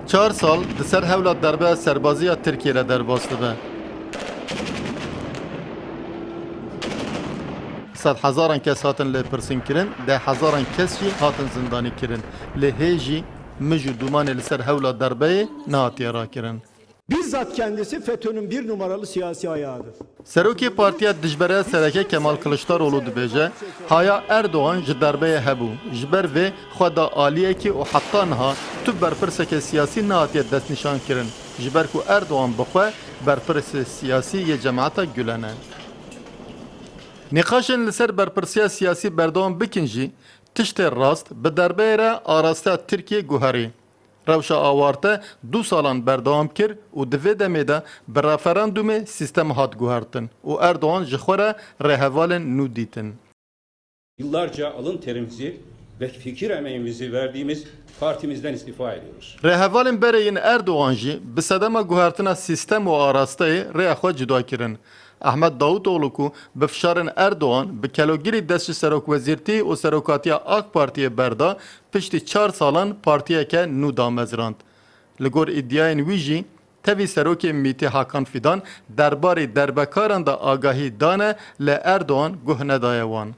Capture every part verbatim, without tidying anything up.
Çar sal di ser hewla derbeya serbazî ya Tirkiyê re derbas dibe. Sed hezaran kes hatin lêpirsîn kirin, deh hezaran kes jî hatin zindanî kirin. Lê hê jî mij û dûmanê li ser hewla derbeyê nehatiye rakirin. Bizzat kendisi FETÖ'nün bir numaralı siyasi ayağıdır. Serokê Partiya Dijbereya Sereke Kemal Kiliçdaroglu dibêje, haya Erdogan ji derbeyê hebû. Ji ber vê xwe da aliyekî û heta niha tu berpirseke siyasî nehatiye destnîşankirin. Ji ber ku Erdogan bi xwe berpirsê siyasî yê Cemaeta Gulen e. Nîqaşên li ser berpirsiya siyasî berdewam bikin jî, tiştê rast bi derbeyê re arasteya Tirkiyê guherî. Rewşa awarte du salan berdewam kir û di vê demê de bi referandumê sîstem hat guhertin û Erdogan ji xwe re rêhevalên nû dîtin. Yıllarca alın terimizi ve fikir emeğimizi verdiğimiz partimizden istifa ediyoruz. Rêhevalên berê yên Erdogan jî bi sedema guhertina sîstem û arasteyê rêya xwe cuda kirin. Ehmed Davutoglu ku bi fişarên Erdogan bi kelogirî dest ji serokwezîrtî û serokatiya AK Partiyê berda, piştî çar salan partiyeke nû damezrand. Li gor îdiayên wî jî, tevî serokê MÎT'ê Hakan Fidan derbarê derbekaran de agahî dane, lê Erdogan guh nedaye wan.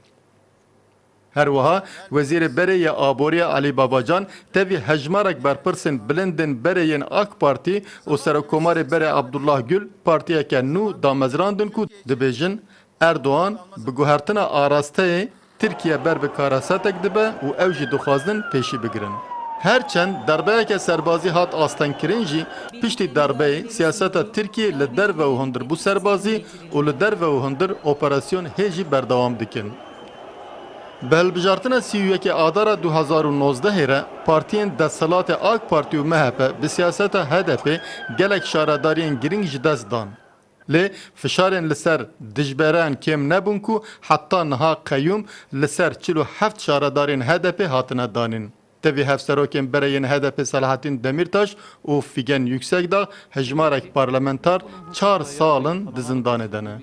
Her wiha Wezîrê Berê yê Aboriya Alî Babacan tevî hejmarek berpirsên bilindên berê yên AK Partî û Serokkomarê Berê Abdullah Gül partiyeke nû damezrandin ku dibêjin, Erdogan bi guhertina arasteyê Tirkiye ber bi karasetek dibe û ew jî dixwazin pêşî bigirin. Her çend derbeyeke serbazî hat astengkirin jî, piştî derbeyê siyaseta Tirkiyê li derve û hundir bû serbazî û li derve û hundir operasyon hê jî berdewam dikin. Bi hilbijartina sî û yekê Adara du hezar û nozdehê re partiyên desthilatê AK Partî û MHP bi siyaseta HDPê gelek şaredariyên girîng ji dest dan. Lê fişarên li ser dijberan kêm nebûn ku heta niha qeyûm li ser çil û heft şaredarên HDPê hatine danîn. Tevî hevserokên berê yên HDPê Selahattin Demirtaş û Figen Yüksekdağ hejmarek parlamenter çar sal in di zindanê de ne.